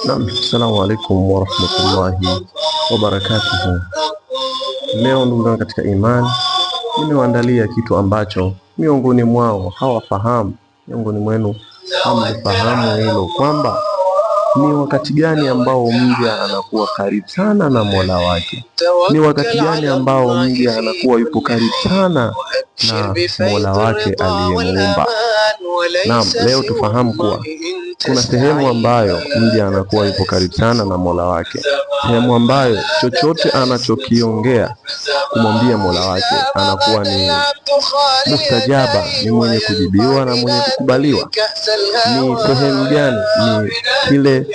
Naam, assalamu alaikum warahmatullahi wabarakatuhu. Leo ndugu zangu katika imani, nimewaandalia kitu ambacho miongoni mwao hawafahamu, miongoni mwenu hamlifahamu hilo, kwamba ni wakati gani ambao mja anakuwa karibu sana na Mola wake, ni wakati gani ambao mja anakuwa yupo karibu sana na Mola wake aliyemuumba. Naam, leo tufahamu kuwa kuna sehemu ambayo mja anakuwa yupo karibu sana na Mola wake, sehemu ambayo chochote anachokiongea kumwambia Mola wake anakuwa ni mustajaba, ni mwenye kujibiwa na mwenye kukubaliwa. Ni sehemu gani? Ni kile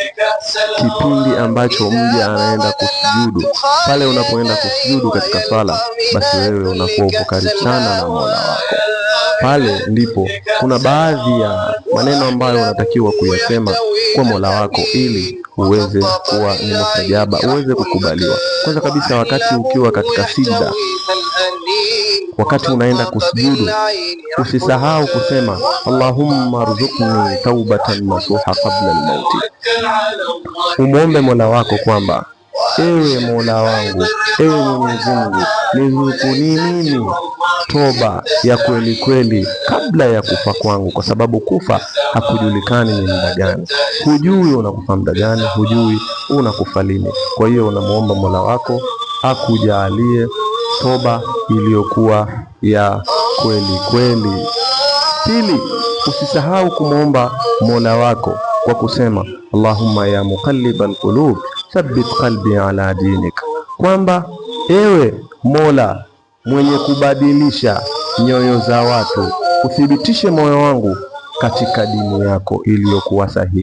kipindi ambacho mja anaenda kusujudu. Pale unapoenda kusujudu katika swala, basi wewe unakuwa upo karibu sana na Mola wako. Pale ndipo kuna baadhi ya maneno ambayo unatakiwa kuyasema kwa Mola wako ili uweze kuwa ni mustajaba, uweze kukubaliwa. Kwanza kabisa, wakati ukiwa katika sijda, wakati unaenda kusujudu, usisahau kusema Allahumma rzuqni taubatan nasuha qabla almauti. Umwombe Mola wako kwamba ewe Mola wangu, ewe Mwenyezi Mungu, niruzukuni mimi toba ya kweli kweli kabla ya kufa kwangu, kwa sababu kufa hakujulikani ni muda gani. Hujui unakufa muda gani, hujui unakufa lini. Kwa hiyo unamuomba Mola wako akujalie toba iliyokuwa ya kweli kweli. Pili, usisahau kumwomba Mola wako kwa kusema Allahumma ya muqallibal qulub thabbit qalbi ala dinik, kwamba ewe Mola mwenye kubadilisha nyoyo za watu, uthibitishe moyo wangu katika dini yako iliyokuwa sahihi.